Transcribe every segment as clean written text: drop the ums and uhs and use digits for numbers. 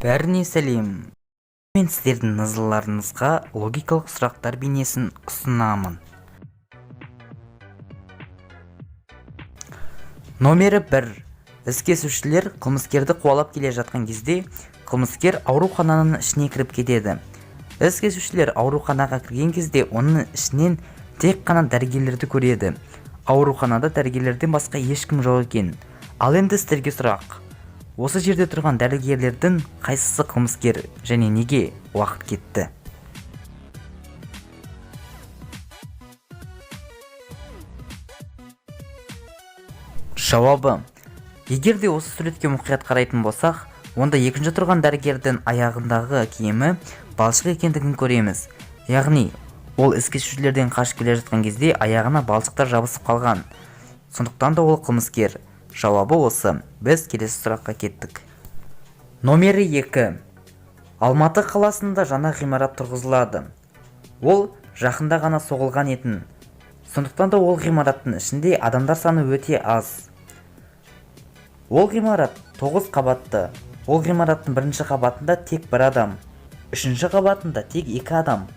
Бәріне сәлем! Мен сіздердің назарларыңызға логикалық сұрақтар бейнесін ұсынамын. Номері 1. Із кесушілер қылмыскерді қуалап келе жатқан кезде қылмыскер аурухананың ішіне кіріп кетеді. Із кесушілер ауруханаға кірген кезде оның ішінен тек қана дәрігерлерді көреді. Ауруханада дәрігерлерден басқа ешкім жоқ екен. Ал енді сіздерге сұрақ. Осы жерде тұрған дәрігерлердің қайсысы қылмыскер және неге? Уақыт кетті. Жауабы. Егер де осы суретке мұқият қарайтын болсақ, онда екінші тұрған дәрігердің аяғындағы киімі балшық екендігін көреміз. Яғни, ол із кесушілерден қашып келе жатқан кезде аяғына балшықтар жабысып қалған. Сондықтан да ол қылмыскер. Жауабы осы. Біз келесі сұраққа кеттік. Номері 2. Алматы қаласында жаңа ғимарат тұрғызылады. Ол жақында ғана соғылған етін. Сондықтан да ол ғимараттың ішінде адамдар саны өте аз. Ол ғимарат 9 қабатты. Ол ғимараттың бірінші қабатында тек бір адам, үшінші қабатында тек 2 адам,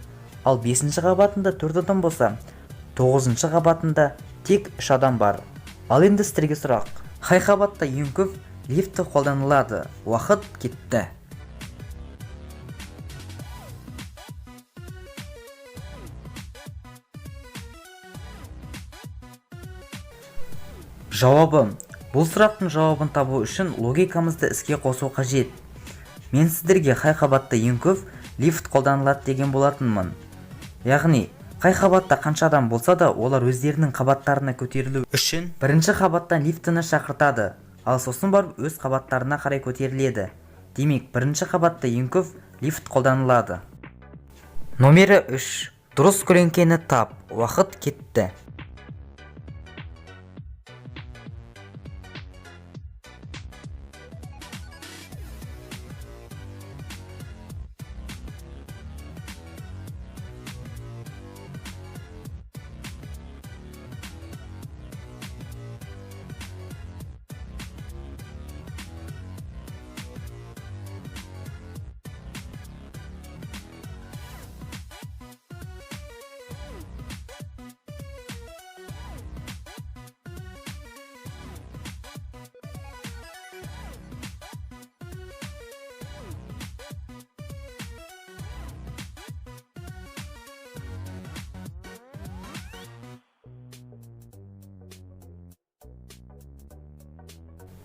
ал бесінші қабатында 4 адам болса, тоғызыншы қабатында тек 3 адам бар. Ал енді сіздерге сұрақ. Қай қабатта ең көп лифт қолданылады? Уақыт кетті. Жауабы. Бұл сұрақтың жауабын табу үшін логикамызды іске қосу қажет. Мен сіздерге қай қабатта ең көп лифт қолданылады деген болатынмын. Яғни, қай қабатта қанша адам болса да, олар өздерінің қабаттарына көтерілу үшін бірінші қабаттан лифтіні шақыртады, ал сосын барып өз қабаттарына қарай көтеріледі. Демек, бірінші қабатта ең көп лифт қолданылады. Номері 3. Дұрыс көлеңкені тап. Уақыт кетті.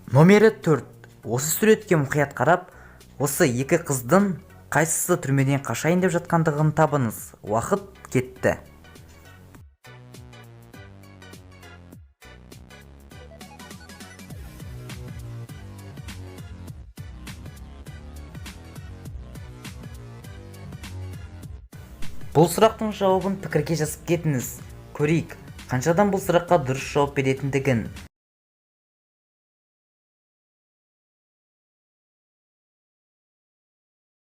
Номері 4. Осы суретке мұқият қарап, осы екі қыздың қайсысы түрмеден қашайын деп жатқандығын табыңыз. Уақыт кетті. Бұл сұрақтың жауабын пікірге жазып кетіңіз. Көрейік, қанша адам бұл сұраққа дұрыс жауап беретіндігін.